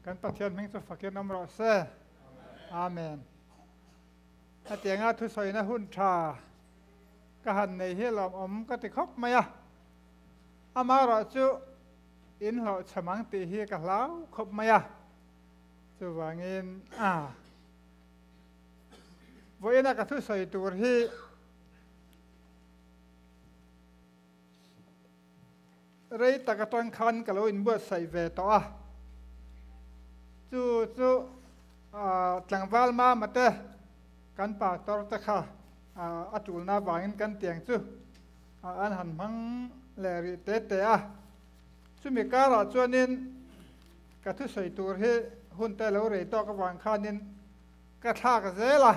Kan Pathian hming chu fakin awm rawh se. Amen. Hetianga thusawina hun tha ka han nei hi lawmawm ka ti khawp mai a. Amaherawh chu in hlawhchham ang tih hi ka hlau khawp mai a. Chuvangin a vawiina ka thusawi tur hi Rei tak atang khan ka lo inbuatsaih ve tawh a, chu chu tlangval mama te kan pastor te kha a tulna avangin kan tiang chu an han hmang leh rih te te a. Chumi karah chuanin ka thusawi tur hi hun te lo rei tawk avang khanin ka thlak zel a.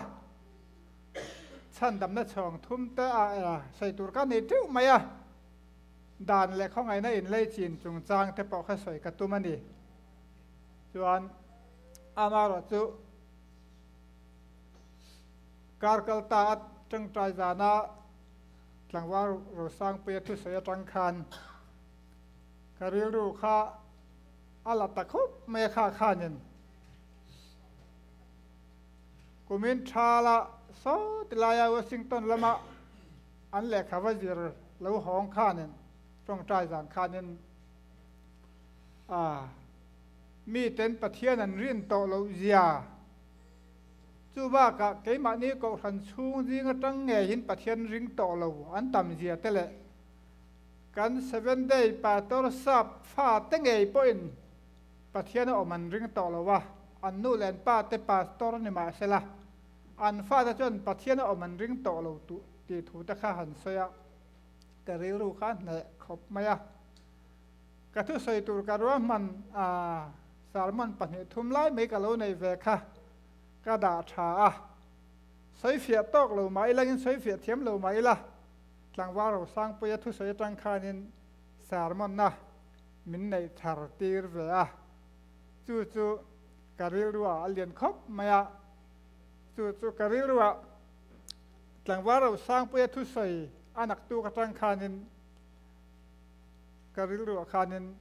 Chhandamna chhawng thum te a sawi tur ka nei teuh mai a, dan leh khawngaihna inlei chin chungchang te pawh kha sawi ka tum a ni. Chuan amaherawhchu kar kal ta a tangtai zana tlangval Rosangpuia thusawi atang khan ka rilru kha a la ta khawp mai a kha khanin Kumin thala saw ti laia Washington lama an lehkha va zir lo hawng khanin tawngtai zan khanin a miten Pathian an rin tawh loh zia chu bakah keimahni kohhran chhung zing atang ngeiin Pathian ring tawh lo an tam zia te leh kan Seven Day Pastor sap fa te ngei pawhin Pathian a awm an ring tawh lo a, an nu leh an pa te pastor ni mah sela, an fate chuan Pathian a awm an ring tawh lo tuh tih thu te kha han sawi a, ka rilru kha a hneh khawp mai a. Ka thusawi tur ka ruahman a, sermon 2 3 lai mai ka lo nei ve kha ka dah tha a, sawifiah tawk lo mah ila in sawifiah thiam lo mah ila, tlangval Rosangpuia thusawi atang khanin sermon na min neih thar tir ve a, chu chu ka rilruah a lian khawp mai a, chu chu ka rilruah tlangval Rosangpuia thusawi a naktuk atang khanin ka rilruah khanin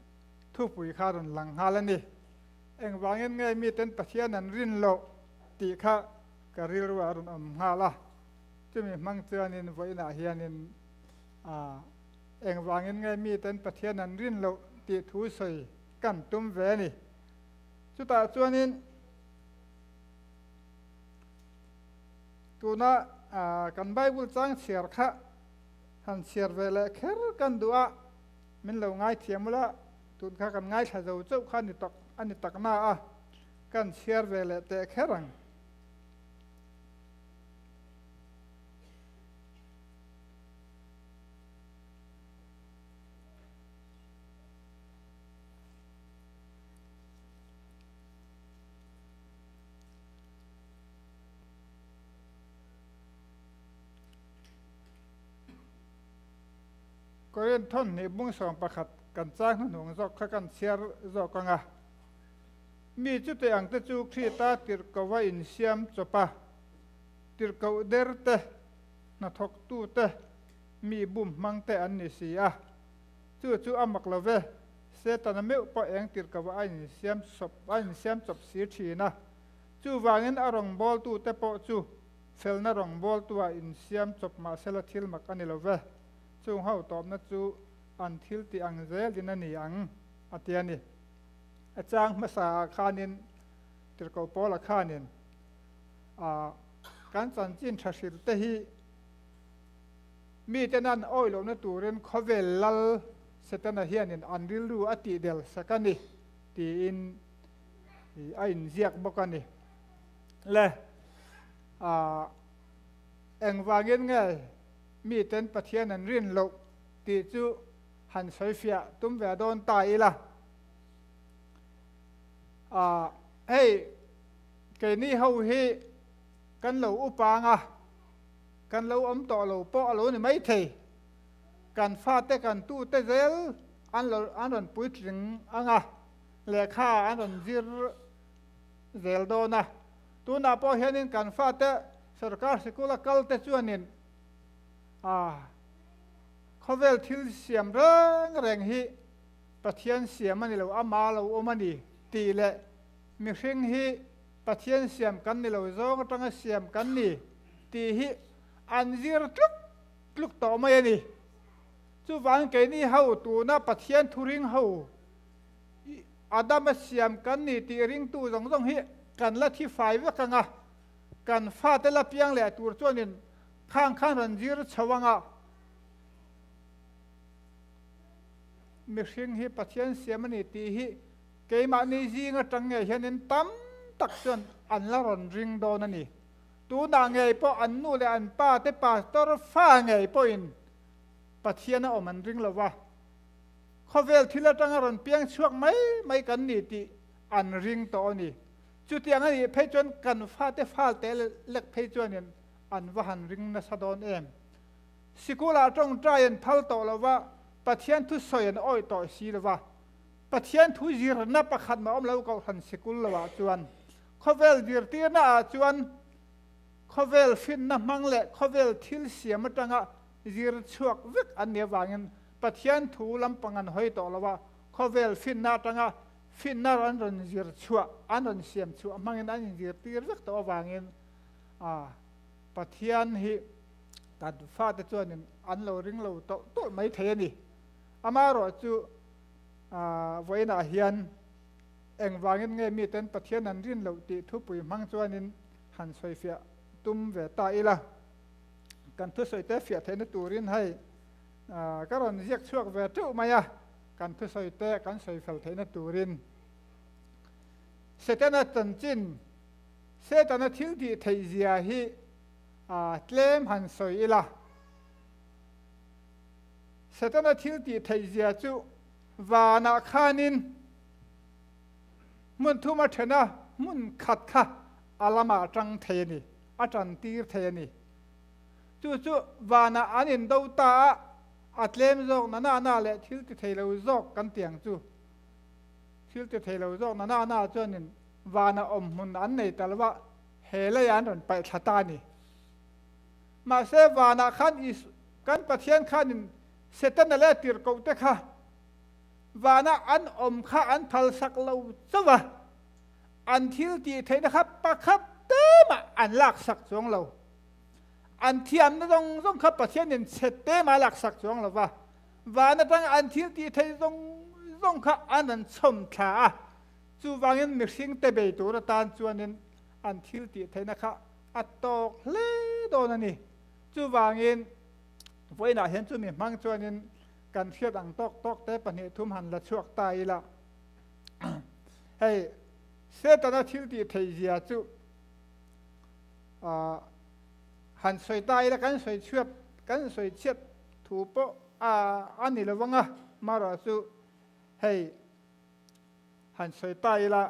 thupui kha rawn lang nghal a ni. Engvangin nge miten Pathian an rin loh tih kha ka rilruah a rawn awm nghal a, chumi hmang chuanin vawiinah hianin a Engvangin nge miten Pathian an rin loh tih thu sawi kan tum ve a ni. Chutah chuanin tuna kan Bible chang chhiar kha han chhiar ve leh kher kan duh a, min lo ngaithiam ula, tun kha kan ngaithla zo chauh kha a ni tak na a, kan chhiar ve leh teh kher ang. Korin thawmhnih bung 11 kan chang hnuhnung zawk kha kan chhiar zawk ang a. Mi chutih ang te chu Krita tirhkoh a insiam chawp a, tirhkoh der te, hnathawktute mi bum hmangte an ni si a, chu chu a mak lo ve, Setana meuh pawh eng tir ko a insiam sawp a insiam chawp si thin a, chuvangin a rawngbawltute pawh chu felna rawngbawltua insiam chawp mahsela thil mak a ni lo ve, chung ho tawpna chu an thil tih ang zelin a ni ang, a ti a ni. A chang hmasa ah khanin Tirhkoh Paula khanin a. Kan chanchin tha hrilh te hi miten an awih lohna turin khawvel lal Setana hianin an rilru a tihdel sak a ni tiin a inziak bawk a ni. Le, engvangin nge miten Pathian an rin loh tih chu han sawifiah tum ve dawn ta ila. Hei, Keini ho hi kan lo upa ang a, kan lo awm tawh lo pawh a lo ni maithei. Kan fate kan tute zel an lo an rawn puitling ang a, lehkha an rawn zir zel dawn a. Tunah pawh hianin kan fate sorkar sikula kalte chuanin ah khawvel thil siam reng reng hi Pathian siam a ni lo, ama lo awm a ni tih leh. Mihring hi Pathian siam kan ni lo zawng atanga siam kan ni tih hi an zir tluk tluk tawh mai a ni. Chuvang keini ho tuna Pathian thuring ho Adama siam kan ni tih ringtu zawng zawng hi kan la thi fai vek ang a, kan fate la piang leh tur chuanin khang khan rawn zir chho ang a. Mihring hi Pathian siam a ni tih hi keimahni zing atang ngei hianin tam tak chuan an la rawn ring dawn a ni. Tunah ngei pawh an nu leh an pa te pastor fa ngei pawhin Pathian a awm an ring lo va, khawvel thil atanga rawn piang chhuak mai mai kan ni tih an ring tawh a ni. Chutiang a nih phei chuan kan fate falte lek phei chuanin an va han ring nasa dawn em? Sikulah tawngtai an phal tawh lo va, Pathian thu sawi an awih tawh si lo va, Pathian thu zirna pakhat mah awm lo kohhran sikul loah chuan khawvel zirtirna ah chuan khawvel hrinna hmang leh khawvel thil siam atanga zir chhuak vek an nih avangin Pathian thu lampang an hawi tawh lo a, khawvel hrinna atanga hrinna an rawn zir chhuah, an rawn siam chhuah hmangin an inzirtir vek tawh avangin Pathian hi kan fate chuanin an lo ring lo tawlh tawlh mai thei a ni. Amaherawhchu vawiinah hian engvangin nge miten Pathian an rin loh tih thupui hmang chuanin han sawifiah tum ve ta ila. Kan thusawite fiah theihna turin hei ka rawn ziak chhuak ve teuh mai a, kan thusawite kan sawi fel theihna turin. Setana chanchin, Setana thil tih theih zia hi tlem han sawi ila. Setana thil tih theih zia chu vanah khanin hmun thum a then a, hmun khat kha a lamah tang thei a ni, a tan tir thei a ni. Chu chu vanah an indo ta a, a tlem zawk na na na leh thil ti thei lo zawk kan ti ang chu. Thil ti thei lo zawk na na na chuanin vanah awm hmun an nei ta lo a, he leiah an rawn paih thla ta a ni. Mahse vanah khan kan Pathian khanin Setana leh tirhkohte kha vana an awm kha an phalsak lo chauh a, an thil tih theihna kha pakhat te mah an laksak chuang lo. An thiamna zawng zawng kha Pathianin chhe te mah a laksak chuang lo va, van atanga an thil tih theih zawng zawng kha an rawn chhawm thla a, chuvangin mihringte bei tur atan chuanin an thil tih theihna kha a tawk hle dawn a ni. Chuvangin vawiinah hian chumi hmang chuanin kan hriat ang tawk tawk te pahnih thum han la chhuak ta ila. Hei Setana thil tih theih zia chu han sawi ta ila kan sawi chhuat kan sawi chhiat thu pawh a ni lo vang a, marawh chu hei han sawi ta ila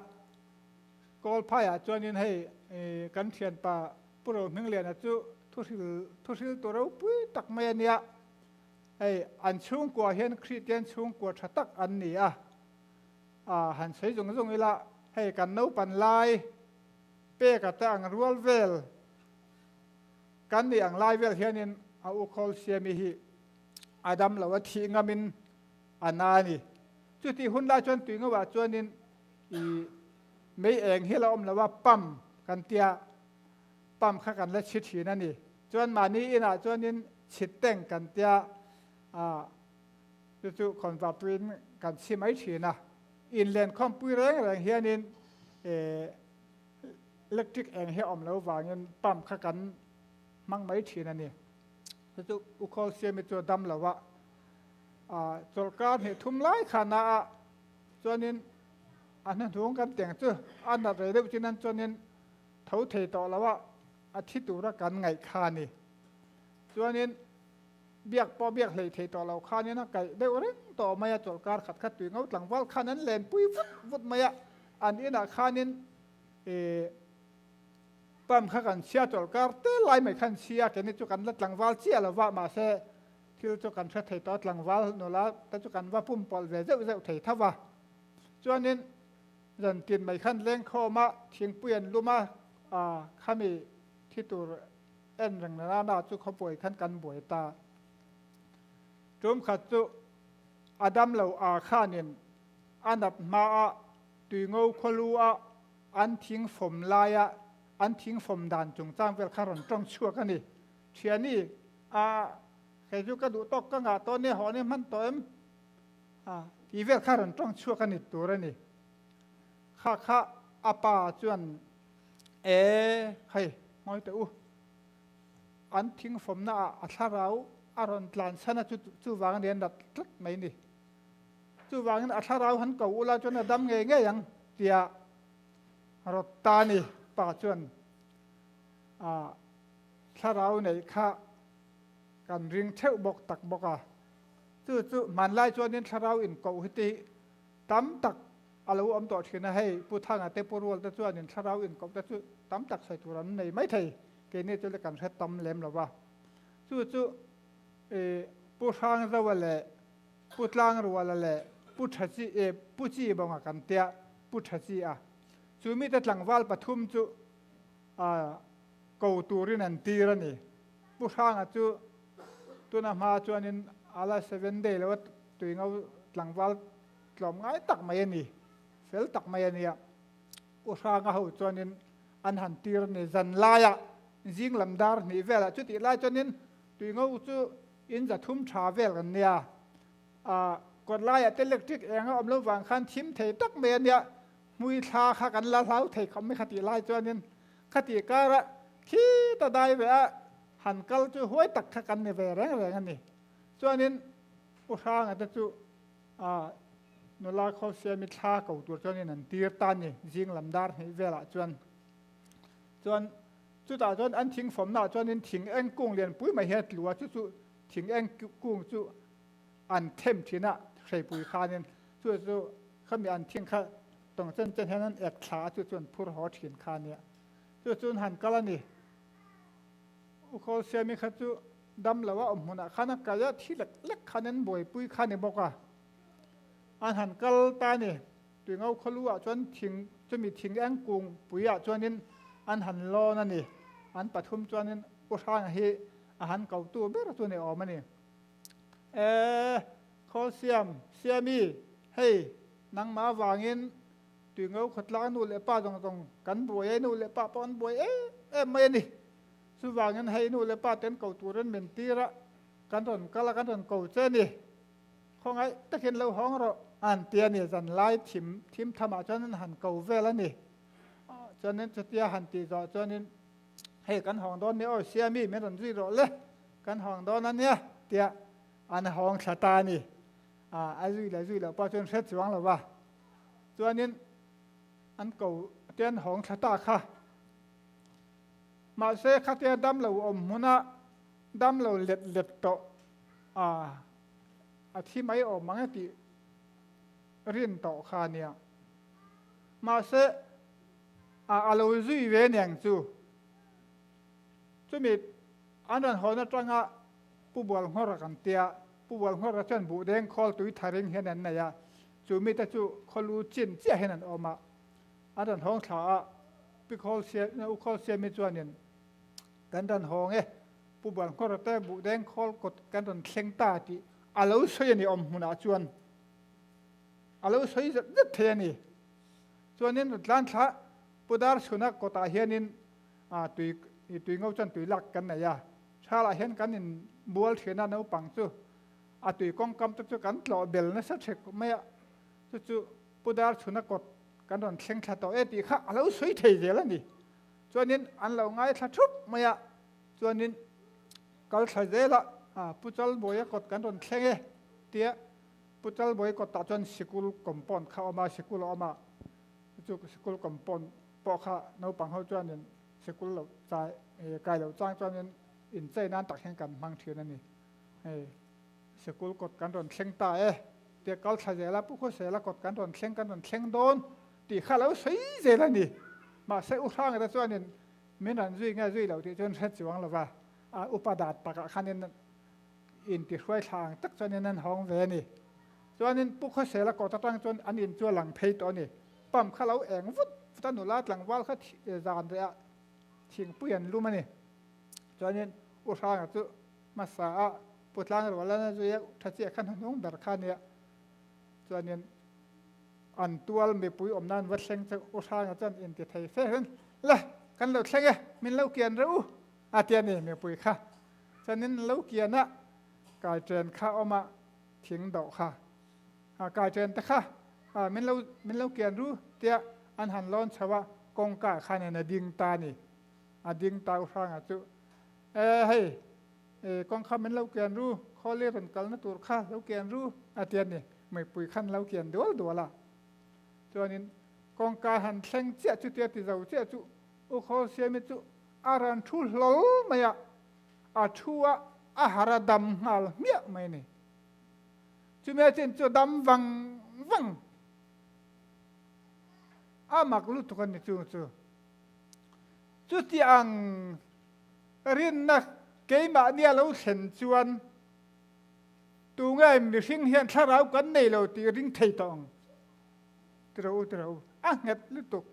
Kawlphaiah chuanin hei kan thianpa Pu Rohmingliana chu thuhril thuhriltu ropui tak mai a nia. Hei an chhungkua hian Kristian chhungkua tha tak an ni a, han sawi zung zung ila hei kan naupan lai peka te ang rual vel kan nih ang lai vel hianin a u khawl siami hi a dam lo a thih ngamin a na a ni. Chutih hun lai chuan tui ngauah chuanin i mei eng hi la awm lo a, pump kan tia pump kha kan la chhi thin a ni. Chuan mahni inah chuanin chhit tank kan tia chu chu khawnva puiin kan chhi mai thin a. Inlen khawmpui reng reng hianin electric eng hi a awm lo vangin pump kha kan hmang mai thin a ni. Chu chu U Khawl Siami chu a dam lo a, chawlhkar hnih thum lai khana a chuanin a hnuhnung kan teng chu a nat rei deuh chin an chuanin tho thei tawh lo a, a thi tura kan ngaih kha a ni. Chuanin biak pawh biak hlei thei tawh lo khanin a kaih deuh reng tawh mai a, chawlhkar khat khat tui ngo tlangval khan an lenpui vut vut mai a, an inah khanin ih pump kha kan chhia chawlhkar te lai mai khan chhia keini chu kan la tlangval chiah lo va, mahse thil chu kan hre thei tawh a, tlangval nula te chu kan va pumpawlh ve zeuh zeuh thei tho va. Chuanin zan tin mai khan lengkhawm a, thingpui an lum a, khami thi tur en reng na na chu khawpuai khan kan buai ta. Tum khat chu a dam lo a khanin a nat hma a, tui ngo khawlu a an thing fawm laia an thing fawm dan chungchang vel kha rawn tawng chhuak a ni. Thiani, a, kei chu ka duh tawk ka ngah tawh nia, haw nia hman tawh em? A, tih vel kha rawn tawng chhuak a ni tur a ni. Kha kha a pa chuan, E, hei, ngawi teh u, an thing fawmna ah a thlarau a rawn tlan chhan a, chu chuvang a ni an rat tlat mai ni. Chuvangin a thlarau han ko ula chuan a dam ngei ngei ang tia rawt ta ni pa chuan a thlarau neih kha kan ring theuh bawk tak bawk a. Chu chu hmanlai chuanin thlarau inkoh hi ti tam tak a lo awm tawh thin a, hei Pu Thanga te Pu Rual te chuanin thlarau inkoh te chu tam tak sawi tur an nei maithei, keini chu le kan hre tam lem lo va. Chu chu Pu Hrangzoa leh Pu Tlangruala leh Pu Tha Chi e Pu Chi Bawnga kan tia Pu Tha Chi a chu mite tlangval pathum chu a ko turin an tir a ni. Pu Hranga chu tuna hma chuanin ala seven day lo a tui ngo tlangval tlawm ngai tak mai a ni, fel tak mai a nia. U Hranga ho chuanin an han tir a ni zan laiah zing lam dar hnih velah chutih lai chuanin tui ngo chu In zathum tha vel kan nia. A kawt laiah te electric eng a awm lo vang khan thim thei tak mai a nia. Hmui thla kha kan la hlau thei khawp mai khatih lai chuanin khati kara khi ta dai ve a han kal chu huai tak kha kan ni ve reng reng a ni. Chuanin U Hranga te chu a nula Khawlsiami thla ko tur chuanin an tir ta a ni zing lam dar hnih velah chuan. Chuan Chutah chuan an thing fawmnaah chuanin thing eng kung lianpui mai hian a tlu a, chu chu thing eng kung chu an them thin a, hreipui khanin chu chu khami an thing kha tawng chen chen hian an ek thla a, chu chu an phur haw thin kha a nia. Chu chu an han kal a ni. U Khawlsiami kha chu dam lo a awm hmunah khan a kal a, thi lek lek khan an buaipui kha a ni bawk a. An han kal ta a ni. Tuingo khawlu ah chuan thing chumi thing eng kung pui ah chuanin an han lawn a ni. An pathum chuanin U Hranga hi a han ko tu ber chu ni awm a ni. E, Khawl Siam, Siami, hei nangmah avangin Tuingo khawtlang nu leh pa zawng zawng kan buai e, nu leh pa pawh an buai em em mai a ni. Chuvangin hei nu leh pa ten ko turin min tir a, kan rawn kal a, kan rawn ko che a ni. Khawngaih takin lo hawng rawh an ti a ni. Zan lai thim thim thamah chuan an han ko vel a ni. Chuanin chutia han tih zawh chuanin hei kan hawng dawn nia aw Siami min rawn zui rawh le kan hawng dawn a nia tia an hawng thla ta a ni. A zui leh zui loh pawh chuan hre chuang lo va. Chuanin an ko te an hawng thla ta kha. Mahse khatia damlo awm hmuna damlo let let tawh a a thi mai awm ang e tih rin tawh kha a nia. Mahse, a a lo zui ve niang chu. Chumi an rawn hawn atanga Pu Bualnghawra kan tia, Pu Bualnghawra chuan buhdeng khawl tui tha ring hian an nei a, chu mite chu khawlu chin chiah hian an awm a. An rawn hawng thla a, Pi Khawlsiam, U Khawlsiami chuanin kan rawn hawng e, Pu Bualnghawra te buhdeng khawl kawt kan rawn thleng ta tih a lo sawi a ni awm hmunah chuan a lo sawi zet zet thei a ni. Chuanin rawn tlan thla Pu Darchhuna kawtah hianin tui tui ngo chuan tui lak kan nei a, thalah hian kan in bual thin a naupang chu a tui kawngkam te chu kan tlawh bel nasa thek mai a, chu chu Pu Darchhuna kawt kan rawn thleng thla tawh e tih kha a lo sawi thei zel a ni. Chuanin an lo ngaithla thup mai a. Chuanin kal thla zela Pu Chalbuaia kawt kan rawn thleng e tia Pu Chalbuaia kawtah chuan sikul compound kha a awm a, sikul a awm a, chu sikul compound pawh kha naupang ho chuanin sikul lo chai kai loh chang chuanin inchei nan tak hian kan hmang thin a ni. Hei sikul kawt kan rawn thleng ta e tia kal thla zela Pu Khawsela kawt kan rawn thleng kan rawn thleng dawn tih kha lo sawi zel a ni. Mahse U Hrangate chuanin Min rawn zui nge zui loh tih chuan hre chuang lo va, a upa dat takah khanin intihruai thla ang tak chuanin an hawng ve a ni. Chuanin Pu Khawsela kawt atang chuan an in chu a lang phei tawh a ni. Pump kha lo eng vut vut a, nula tlangval kha zan rehah thingpui an lum a ni. Chuanin U Hranga chu hmasa a Pu Tlangrualana zui a tha chiah kha hnuhnung ber kha a nia. Chuanin. An tual mipui awm nan va thleng chu U Hranga chuan inti thei fe hian, Le, kan lo thleng e, min lo kian reuh u, a ti a ni. Mipui kha chuanin an lo kian a, kaiṭen kha awm a, thing dawh kha, kaiṭen te kha min lo min lo kian ru tia an han lawn chho a, kawngka khanin a ding ta a ni. A ding ta U Hranga chu, E hei, kawngkha min lo kian ru, khawli rawn kalna tur kha lo kian ru, a ti a ni. Mipui khan lo kian dual dual a. Chuanin kawngka han thleng chiah chu tia ti zo chiah chu U Khawl Siami chu a rawn thu hlawl mai a, a thu a, a har a dam nghal hmiah mai a ni. Chumi a chin chu dam vang vang a mak lutuk a ni chu chu. Chuti ang rinna keimahni a lo thlen chuan Tunge mihring hian thlarau kan nei lo tih ring thei tawh ang? Ti rawh u, ti rawh u. A nghet lutuk.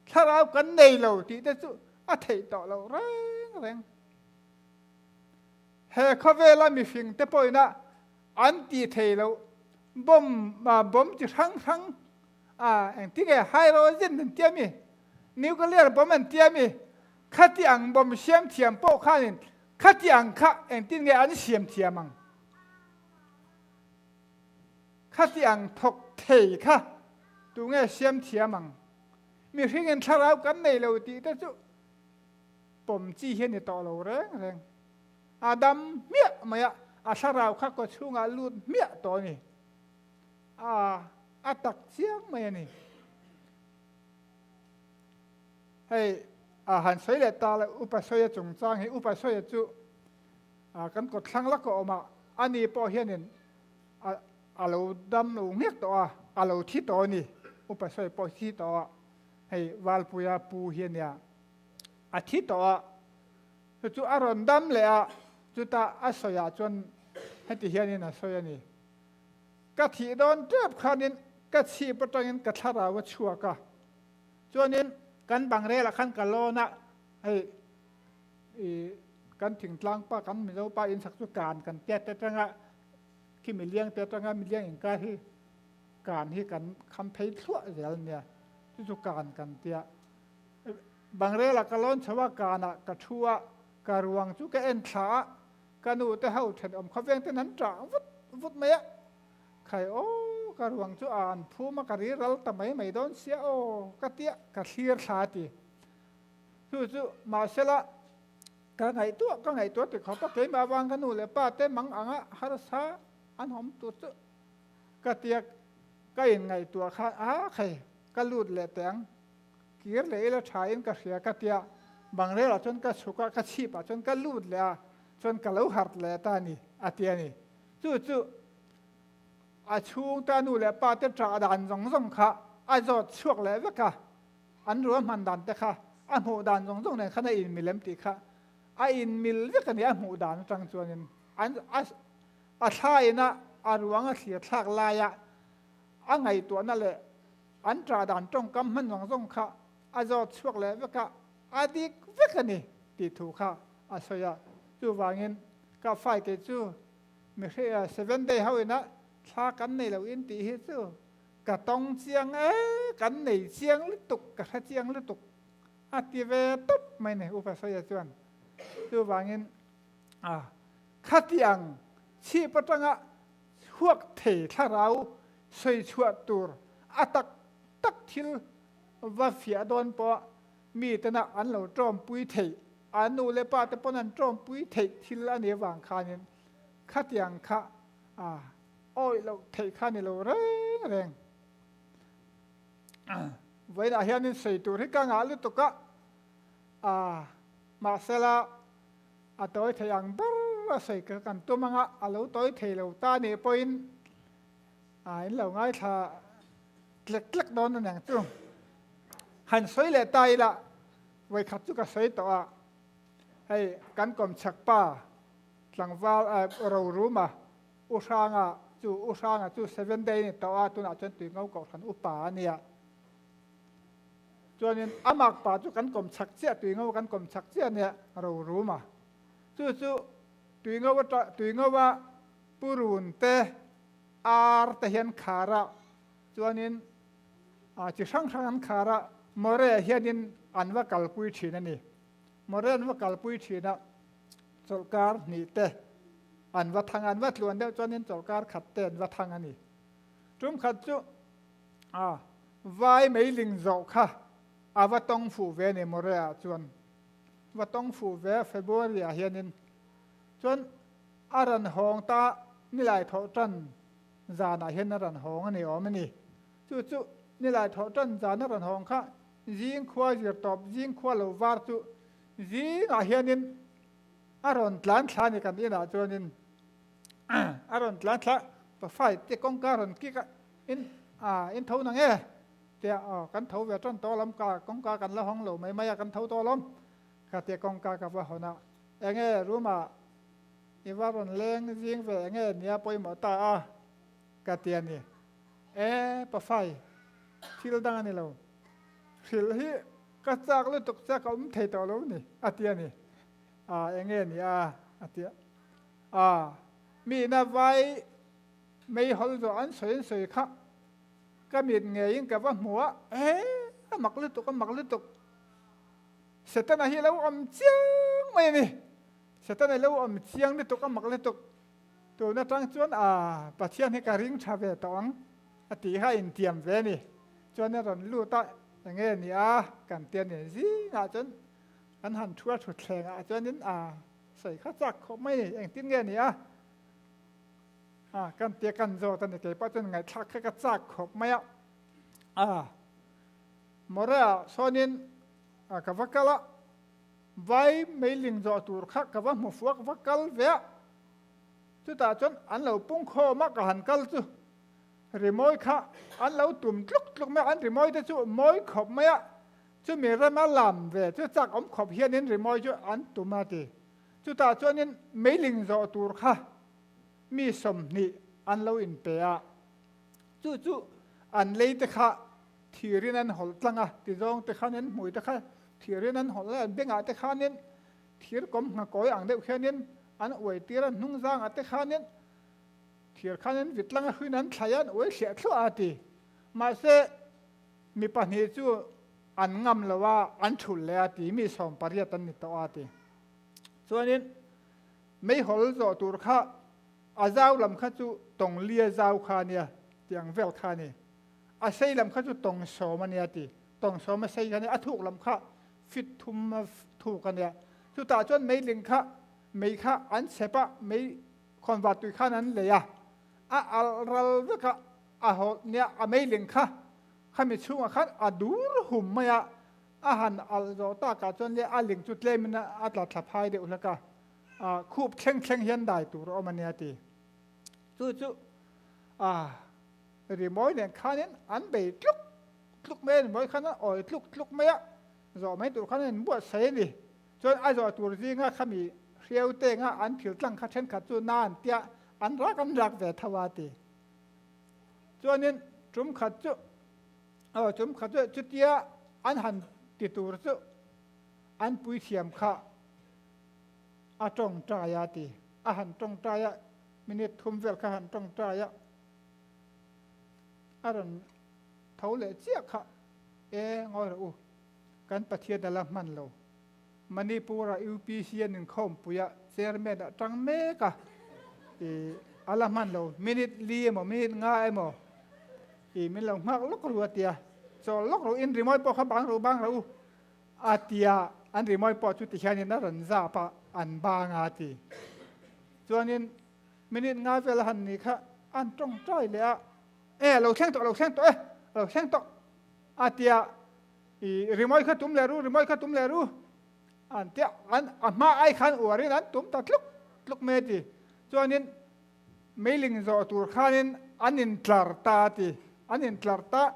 Thlarau kan nei lo tih te chu a theih tawh loh reng reng. He khawvela mihring te pawhina an tih thei loh bomb, bomb chi hrang hrang, engtinge hydrogen an tia mi, nuclear bomb an tia mi, khati ang bomb siam thiam pawh khanin Khati ang kha engtin nge an siam thiam ang? Khati ang thawk thei kha tu nge siam thiam ang? Mihringin thlarau kan nei lo tih te chu pawm chi hi a ni tawh lo reng reng. A dam hmiah mai a, a thlarau kha kaw chhungah lut hmiah tawh a ni. A, a tak chiang mai a ni. Hei a han sawi leh ta le Upa Sawia chungchang hi Upa Sawia chu kan kawt thlang lak a awm a, ani pawh hianin a a lo dam lo nghek tawh a, a lo thi tawh a ni. Upa Sawia pawh thi tawh a, hei Valpuia pu hi a nia, a thi tawh a, chu chu a rawn dam leh a, chutah a sawiah chuan heti hianin a sawi a ni. Ka thih dawn tep khanin ka chhip atangin ka thlarau a chhuak a, Chuanin kan bang relah khan ka lawn a, hei i kan thingtlang pa kan Mizo pa in sak chu kan kan tiat te atanga khi miliang te atanga miliang inkar hi kan hi kan kham phei thluah zel nia chu chu kan kan tia. Bang relah ka lawn chho a, kanah ka thu a, ka ruang chu ka en thla a, ka nu te ho thenawm khawveng ten an ṭah vut vut mai a. Khai aw, ka ruang chu a an phum a, ka ri ral ta mai mai dawn sia aw, ka tia ka thlir thla a ti. Chu chu mahsela ka ngaihtuah ka ngaihtuah ti khawp a, keimah avang ka nu leh pa te mang anga harsa an awm tur chu ka tia ka inngaihtuah khan a khai ka lut leh teh ang, kir leh ila tha in ka hria ka tia bangrel ah chuan ka chhuk a, ka chhip ah chuan ka lut leh a, chuan ka lo harh leh ta a ni a ti a ni. Chu chu a chhungte a nu leh pa te ṭah dan zawng zawng kha a zawt chhuak leh vek a, an ruahman dan te kha a hmuh dan zawng zawng nen khan a inmil em tih kha a inmil vek a ni, a hmuh dan aṭang chuanin an a a thlain a a ruang a thlir thlak laia a ngaihtuahna leh an ṭah dan ṭawngkam hman zawng zawng kha a zawt chhuak leh vek a, a dik vek a ni tih thu kha a sawi a, chuvangin ka fai kei chu Mihring seven day ho ina thla kan nei lo in tih hi chu ka tawng chiang e, kan nei chiang lutuk, ka hre chiang lutuk a ti ve tawp mai ni Upa Sawia chuan. Chuvangin a khatiang chhip atanga chhuak thei thlarau sawi chhuah tur a tak tak thil va fiah dawn pawh mi tena an lo tawmpui theih A nu leh pa te pawn an tawmpui theih thil a nih avang khanin khatiang kha a awih loh theih kha ni lo reng reng. Vawiinah hianin sawi tur hi ka ngah lutuk a, a mahsela a tawi thei ang ber a sawi ka kan tum anga a lo tawi thei lo ta nih pawhin a in lo ngaithla tlek tlek dawn a niang chu. Han sawi leh ta ila Vawikhat chu ka sawi tawh a, hei kan kawmchhak pa tlangval Roruma U Hranga chu U Hranga chu Seven Day ni tawh a, tunah chuan Tuingo Kohhran upa a nia. Chuanin a makpa chu kan kawmchhak chiah Tuingo kan kawmchhak chiah a nia Roruma. Chu chu Tuingo Tuingoa Purun te Ar te hian khar a, chuanin. Chi hrang hrang an khar a, More hianin an va kalpui thin a ni. More an va kalpui thin a, chawlhkar hnih te an va thang a, an va tluan deuh chuanin chawlhkar khat te an va thang a ni. Tum khat chu vai meiling zawh kha a va tawng fuh ve a ni More ah chuan. Va tawng fuh ve February ah hianin chuan a rawn hawng ta nilai thawh tan zanah hian a rawn hawng a ni awm a ni. Chu chu nilai thawh tan zan a rawn hawng kha zing khua zir tawp zing khua lo var chu zingah hianin a rawn tlan thla a ni kan inah chuanin a rawn tlan thla pafai te kawngka rawn kik a in a in tho nang e tia aw kan tho ve tan tawh lam ka kawngka kan la hawng lo mai mai a kan tho tawh lawm ka tia kawngka ka va hawn a enge room ah i va rawn leng zing ve enge nia pawimawh ta a ka ti a ni. E pafai, thil dang a ni lo. Hrilh hi ka chak lutuk che ka awm thei tawh lo ni, a ti a ni. A, enge ni a? a ti a. A, mi ina vai meihawl zawh an sawi an sawi kha ka mit ngeiin ka va hmu a, e, a mak lutuk, a mak lutuk. Setana hi a lo awm chiang mai a ni. Setana hi a lo awm chiang lutuk, a mak lutuk. Tun atang chuan a Pathian hi ka ring tha ve tawh ang a tih kha a intiam ve a ni. Chuan a rawn lut a, enge ni a kan tia ni zingah chuan kan han thu a thutthleng ah chuanin a sawi kha chak khawp mai ni, engtin nge ni a a kan tia kan zawt a ni keipawh chuan ngaihthlak kha ka chak khawp mai a. A Moreah sawnin ka va kal a. Vai meiling zawh tur kha ka va hmu fuak va kal ve a, chutah chuan an lo pung khawm a ka han kal chu rimawi kha an lo tum tluk tluk mai a, an rimawi te chu mawi khawp mai a, chumi rema lam ve chu chak awm khawp hianin rimawi chu an tum a ti. Chutah chuanin meiling zawh tur kha mi 20 an lo inpe a, chu chu an lei te kha thirin an hawlh tlang a, tizawng te khanin hmui te kha thirin an hawlh a, bengah te khanin thir kawm nghakawi ang deuh hianin an uai tir a, hnung zangah te khanin thir khanin vit tlang a hruin an thlai a, an uai thliah thluah a ti. Mahse, mi pahnih chu an ngam lo a, an thulh leh a ti, mi 18 an ni tawh a ti. Chuanin meihawl zawh tur kha a zau lam kha chu tawng lia zau kha a nia, tiang vel kha a ni. A sei lam kha chu tawng sawm a nia ti. Tawng sawm a sei kha nia, a thuk lam kha fit thum a thuk a nia. Chutah chuan meiling kha mei kha an chep a, mei khawnvar tui khan an lei a, a alh ral vek a, a hawlh nia a meiling kha khami chhungah khan a dur hum mai a, a han alh zawh takah chuan le a ling chu tlemin a tla thla phai deuh hlek a, khup thleng thleng hian dai tur a awm a nia ti. Chu chu a Rimawi nen khanin an bei tluk tluk mai a, rimawi khan an awi tluk tluk mai a, zawh mai tur khan an inbuatsaih a ni. Chuan a zawh tur zinga khami hriau tenga an thil tlang kha thenkhat chu na an tia an rak an rak ve tho a ti. Chuanin tum khat chu aw tum khat chu chutia an han ti tur chu an puithiam kha a tawngtai a ti. A han tawngtai a, minute thum vel kha han tawngtai a. A rawn tho leh chiah kha, E, ngawi rawh u, kan Pathian a la hman lo. Manipur-a UPC an inkhawmpui a, chairman a tang mek a, i a la hman lo. Minute li emaw, minute nga emaw, i min lo nghak lawk ru a tia, chawl lawk ru, in rimawi pawh kha bang ru, bang rawh u a tia, an rimawi pawh chu tihianin a rawn zap a, an bang a ti. Chuanin Minute nga vel a han ni kha an tawngtai leh a, E, a lo thleng tawh, a lo thleng tawh e, a lo thleng tawh a ti a, I rimawi kha tum leh ru, rimawi kha tum leh ru an ti a, an a hma ai khan uarin an tum ta tluk tluk mai a ti. Chuanin meiling zawh tur khanin an intlar ta a ti, an intlar ta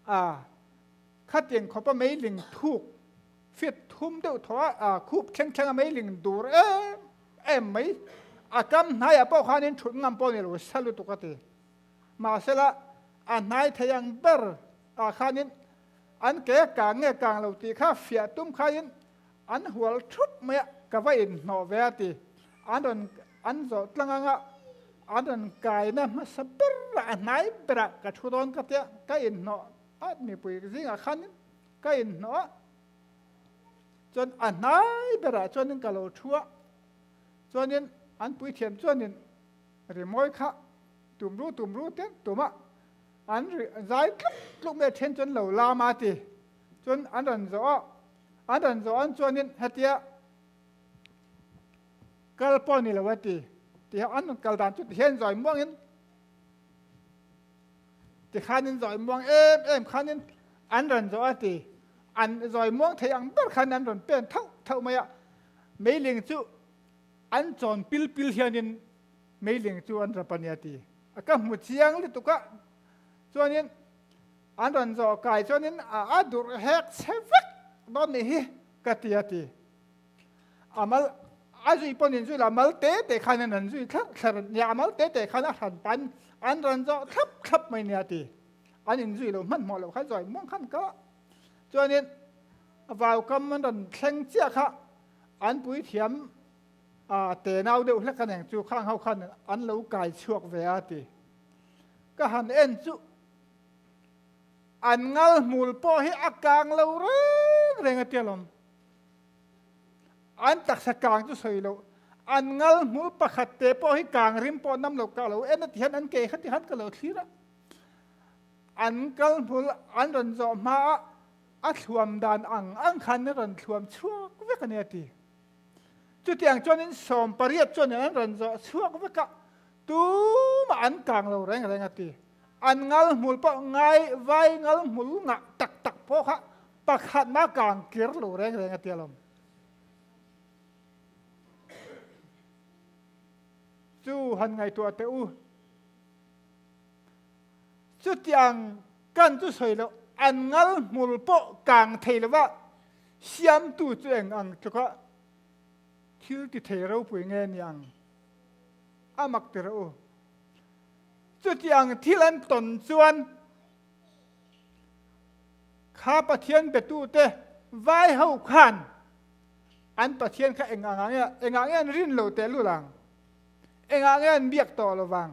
a, khatiang khawpa meiling thuk fit thum deuh thaw a, a khup thleng thleng a meiling dur em em mai. A kam hnaiah pawh khanin thut ngam pawh ni lo sa lutuk a ti. Mahsela a hnai thei ang ber ah khanin an ke kang nge kang lo tih kha fiah tum khain an hual thup mai a, ka va inhnawh ve a ti. An rawn an zawh tlang anga an rawn kaina hmasa ber a, a hnai berah ka thu dawn ka tia ka inhnawh. at mipui zingah khanin ka inhnawh a, chuan a hnai berah chuanin ka lo thu a, chuanin an puithiam chuanin rimawi kha tum ru tum ru ten tum a, an ri zai tluk tluk mai a then chuan lo lam a ti, chuan an rawn zawh a, an rawn zawh an chuanin hetia kal pawh ni lo a ti, tiha an rawn kal dan chu tihian zawi muangin Tikhanin zawi muang em em khanin an rawn zawh a ti. An zawi muang thei ang ber khan an rawn pen thauh thauh mai a. Meiling chu an chawn pil pil hianin meiling chu an rap a nia ti. A ka hmu chiang lutuk a. Chuanin an rawn zawh kai chuanin a durh hek che vek dawn nih hi ka ti a ti. A mal a zui pawn in zui la mal te te khan an rawn zui thlap thlap nia a mal te te khan a hran pan an rawn zawh thlap thlap mai nia ti an in zui lo hmanhmawh lo khan zawi muang khan kal a chuanin vau kam an rawn thleng chiah kha an puithiam a te nau deuh hlek a neng chu khang ho khan an lo kai chhuak ve a ti ka han en chu an ngal hmul pawh hi a kang lo reng reng a tia lawm. An taksa kang chu sawi loh, an ngal hmul pakhat te pawh hi kang rim pawh nam lo ka lo en a ti hian an ke kha ti khan ka lo thlir a. An kal hmul an rawn zawh hma a, a thluam dan ang ang khan an rawn thluam chhuak vek a ni a ti. Chutiang chuanin 18 chuanin an rawn zawh chhuak vek a, tumah an kang lo reng reng a ti. An ngal hmul pawh ngai vai ngal hmul ngah tak tak pawh kha Pakhatna kang kir lo reng reng a ti alawm. Chu han ngaihtuah teh u. Chutiang kan chu sawi loh, an ngal hmul pawh kang thei lova siamtu chu eng ang tluka thil ti thei ropui nge ni ang? A mak ti rawh u. Chutiang thil an tawn chuan Kha Pathian betute vai ho khan an Pathian kha eng angah nge engah nge an rin lo teh lul ang? Engah nge an biak tawh lo vang?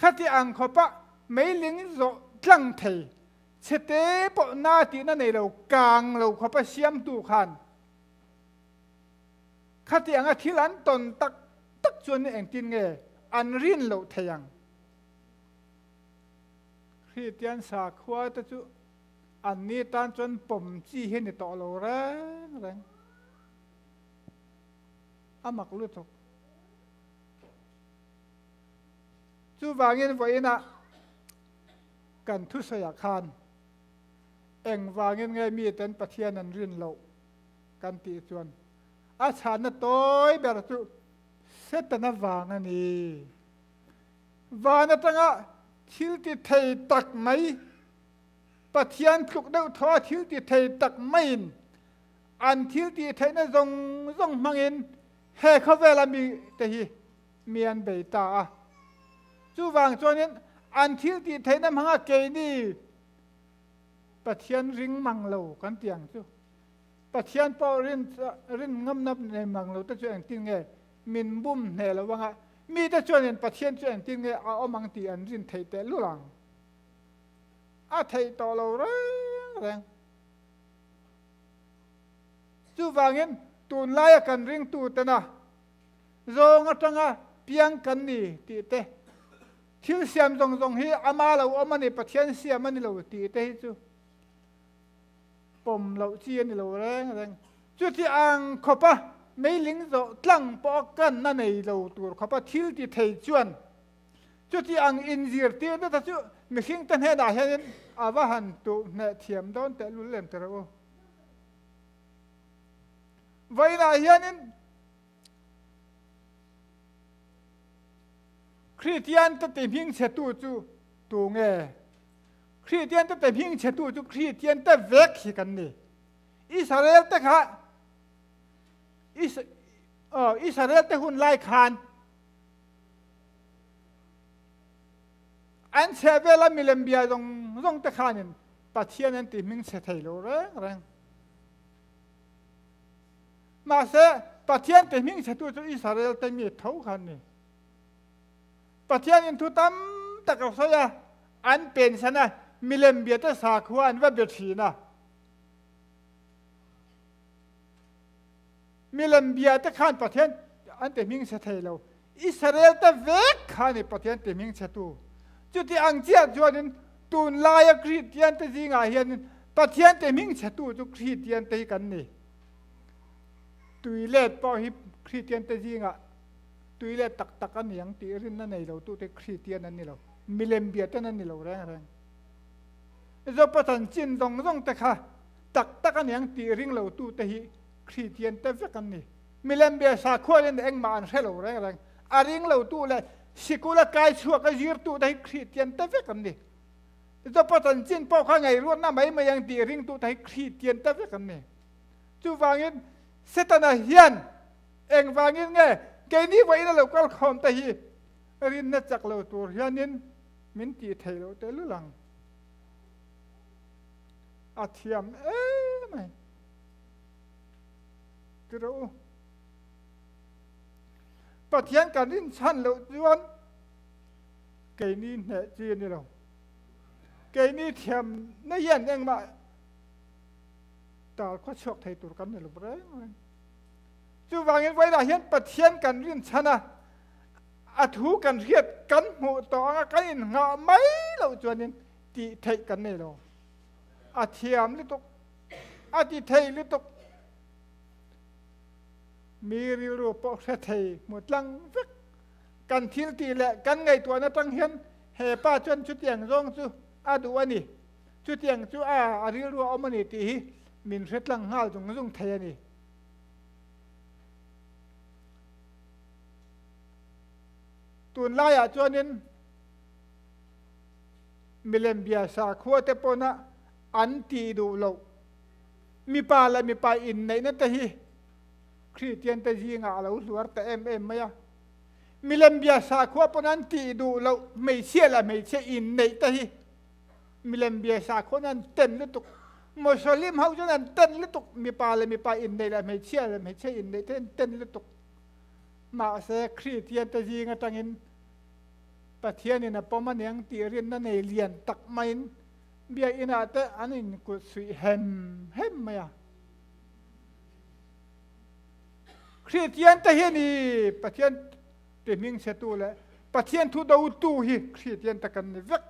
Khati ang khawpa meiling zawh tlang thei chhete pawh na tihna nei lo kang lo khawpa siamtu khan khati anga thil an tawn tak tak chuan engtin nge an rin loh thei ang? Kristian sakhua te chu anni tan chuan pawm chi hi ni tawh lo reng reng. A mak lutuk. Chuvangin vawiinah kan thusawiah khan engvangin nge miten Pathian an rin loh kan tih chuan a chhanna tawi ber chu Setana vang a ni. Van atanga thil ti thei tak mai, Pathian tluk deuh thaw a thil ti thei tak maiin an thil tih theihna zawng zawng hmangin he khawvela mite hi mi an bei ta a. Chuvang chuanin an thil tih theihna hmanga keini Pathian ring mang lo kan ti ang chu. Pathian pawh rin rin ngamna nei mang lo te chu engtin nge min bum hneh lo anga mite chuanin Pathian chu engtin nge a awm ang tih an rin theih teh lul ang. A theih tawh lo reng reng. Chuvangin tunlaia kan ringtutena zawng atanga piang kan ni tih te, thil siam zawng zawng hi ama lo awm a ni, Pathian siam a ni lo tih te hi chu pawm loh chi a ni lo reng reng. Chuti ang khawpa meiling zawh tlang pawh a kanna nei lo tur khawpa thil ti thei chuan chuti ang inzirtirna te chu mihringte hnenah hianin a va han tuh hneh thiam dawn teh lul lem ti rawh u. Vawiinah hianin Kristiante ti hmingchhetu chu tu nge? Kristiante te hmingchhetu chu Kristiante vek hi kan ni. Israel te kha Israel te hun lai khan an chhe vela milem bia zawng zawng te khanin Pathian an ti hming chhe thei lo reng reng. Mahse Pathian te hming chhetu chu Israel te mi tho khan ni. Pathian in thu tam tak a sawi a, an pen san a. milem bia te sakhua an va be thin a. Milem bia te khan Pathian an ti hming chhe thei lo. Israel te vek kha ni Pathian ti hming chhe tu. Chuti ang chiah chuanin tunlaia Kristian te zingah hianin Pathian ti hming chhe tu chu Kristian te hi kan ni. Tuilet pawh hi Kristian te zingah tuilet tak tak a ni ang tih rinna nei lo tute Kristian an ni lo. Milem bia ten an ni lo reng reng. Zopa chanchin zawng zawng te kha tak tak a ni ang tih ring lo tute hi Kristian te vek an ni. Milem bia sakhuain engmah an hre lo reng reng. A ring lo tu leh sikul a kai chhuak a zir tu te hi Kristian te vek an ni. Zopa chanchin pawh kha ngaihruatna mai mai ang tih ring tu te hi Kristian te vek an ni. Chuvangin Setana hian engvangin nge keini vawiin a lo kal khawm te hi rinna chak lo tur hianin min tih theih loh tehlul ang. A thiam em mai. Ti rawh u. Pathian kan rinchhan loh chuan keini hneh chi a ni lo. Keini thiamna hian engmah tal khaw chhuak thei tur kan ni lo reng reng. Chuvangin vawilah hian Pathian kan rinchhan a, a thu kan hriat kan hmuh tawh anga kan inngah mai loh chuanin tih theih kan nei lo. A thiam lutuk, a ti thei lutuk. Mi rilru pawh hre thei hmu tlang vek. Kan thil tih leh kan ngaihtuahna atang hian he pa chuan chutiang zawng chu a duh a ni. Chutiang chu a a rilru a awm a ni tih hi min hre tlang nghal zung zung thei a ni. Tunlaiah chuanin milem bia sakhua te pawna an tih duh loh mipa leh mipa inneihna te hi Kristian te zingah a lo hluar ta em em mai a. Milem bia sakhua pawna an tih duh loh hmeichhia leh hmeichhia inneih te hi milem bia sakhua an ten lutuk. Muslim ho chuan an ten lutuk mipa leh mipa inneih leh hmeichhia leh hmeichhia inneih te an ten lutuk. Mahse Kristian te zing atangin Pathianin a pawm aniang tih rinna nei lian tak maiin biakinah te an inkut suih hem hem mai a. Kristian te hi ni Pathian ti hming chhetu leh Pathian thu dotu hi Kristian te kan ni vek.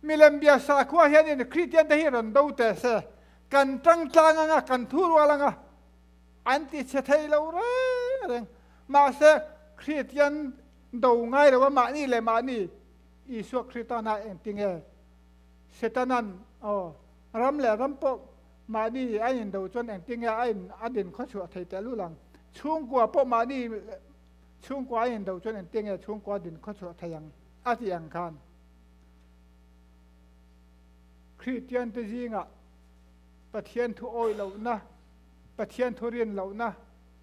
Milem bia sakhua hianin Kristian te hi rawn do teh se, kan tang tlang anga, kan thu rual anga an ti chhe thei lo reng reng. Mahse, Kristian do ngai lo a mahni leh mahni Isua Kristana engtinge Setanan aw ram leh ram pawh mahni a in do chuan engtinge a in a din khawchhuah thei teh lul ang. Chhungkua pawh mahni chhungkua a in do chuan engtinge chhungkua din khawchhuah thei ang a tih ang khan. Kristian te zingah Pathian thu awih lohna, Pathian thu rin lohna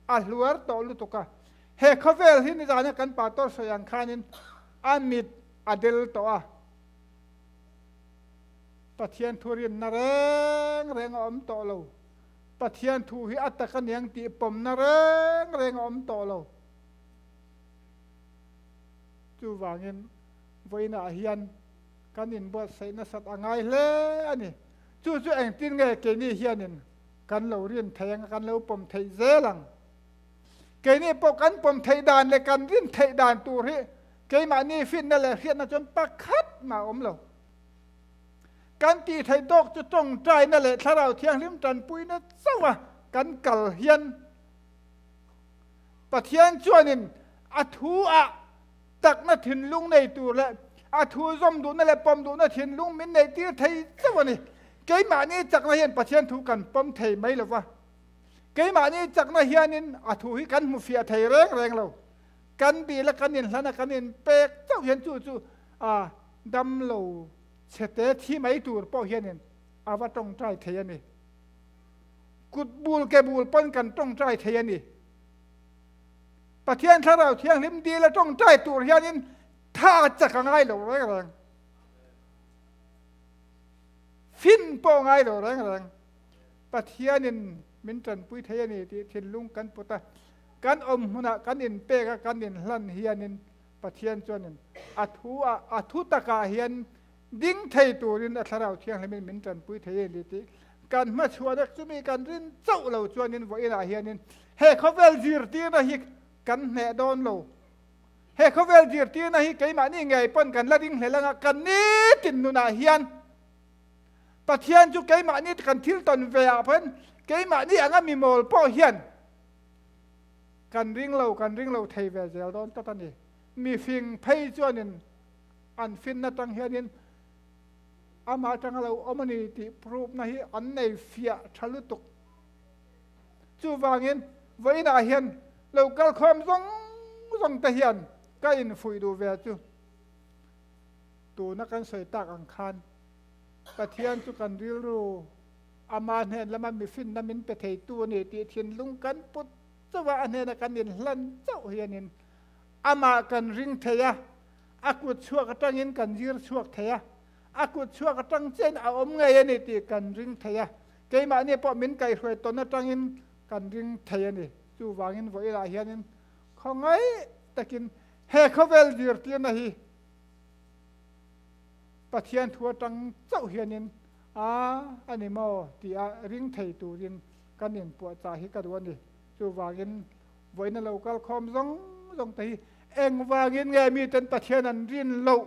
a hluar tawh lutuk a. He khawvel hi nizana kan pastor sawi ang khanin a mit a del tawh a. Pathian thu rinna reng reng a awm tawh lo. Pathian thu hi a tak a niang tih pawmna reng reng a awm tawh lo. Chuvangin vawiinah hian kan inbuatsaih nasat a ngai hle a ni. Chu chu engtin nge keini hianin kan lo rin thei ang a, kan lo pawm theih zel ang. Keini pawh kan pawm theih dan leh kan rin theih dan tur hi keimahni finna leh hriatna chuan pakhat mah a awm lo. Kan tih theih tawk chu tawngtaina leh thlarau thianghlim tanpuina chauh a kan kal hian Pathian chuanin a thu ah takna thinlung nei tur leh a thu zawm duhna leh pawm duhna thinlung min neih tir thei chauh a ni. Keimahni chakna hian Pathian thu kan pawm thei mai lo va. Keimahni chakna hianin a thu hi kan hmu fiah thei reng reng lo. Kan dil a, kan inhlan a, kan inpek chauh hian chu chu a damlo chhete thi mai tur pawh hianin a va tawngtai thei a ni. Kut bul ke bul pawn kan tawngtai thei a ni. Pathian Thlarau Thianghlim dil a tawngtai tur hianin tha chak a ngai lo reng reng. Fin pawh ngai lo reng reng. Pathianin min tanpui thei a ni tih thinlung kan put a, kan awm hmunah kan inpek a, kan inhlan hianin Pathian chuanin a thu a, a thu takah hian ding thei turin a Thlarau Thianghlimin min tanpui thei a ni tih kan hmachhuahna chumi kan rin chauh lo chuanin vawiinah hianin he khawvel zirtirna hi kan hneh dawn lo. He khawvel zirtirna hi keimahni ngei pawn kan la ring hlel anga kan nitin nunah hian Pathian chu keimahni kan thil tawn ve ah pawhin keimahni anga mimawl pawh hian kan ring lo kan ring lo thei ve zel dawn tlat a ni. Mifing phei chuanin an finna tang hianin amah atanga lo awm a ni tih proof-na hi an nei fiah tha lutuk. Chuvangin vawiinah hian lo kalkhawm zawng zawng te hian ka infuih duh ve chu tuna kan sawi tak ang khan Pathian chu kan rilru ama hnen lama mifinna min pe theitu a ni tih thinlung kan put chauh a, a hnena kan inhlan chauh hianin amah kan ring thei a, a kut chhuak atangin kan zir chhuak thei a, a kut chhuak atang chiahin a awm ngei a ni tih kan ring thei a, keimahni pawh min kaihhruai tawn atangin kan ring thei a ni. Chuvangin vawilah hianin khawngaih takin he khawvel zirtirna hi Pathian thu atang chauh hianin a a ni maw tia ring thei turin kan inpuahchah hi ka duh a ni. Chuvangin vawiina lo kal khawm zawng zawng te hi engvangin nge miten Pathian an rin loh,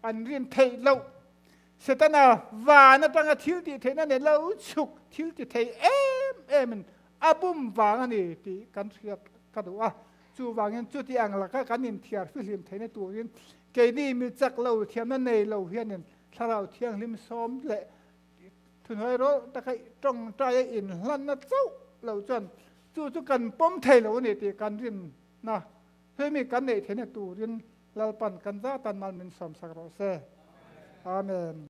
an rin theih loh? Setana van atanga thil tih theihna nen lo chhuk thil ti thei em emin a bum vang a ni tih kan hriat ka duh a. Chuvangin chuti ang laka kan inthiar fihlim theihna turin keini mi chak lo thiamna nei lo hianin Thlarau Thianghlim sawm leh thuhnuai rawlh taka tawngtaia inhlanna chauh lo chuan chu chu kan pawm thei lo a ni tih kan rinna hemi kan neih theihna turin Lalpan kan zatan mal min sawmsak rawh se. Amen.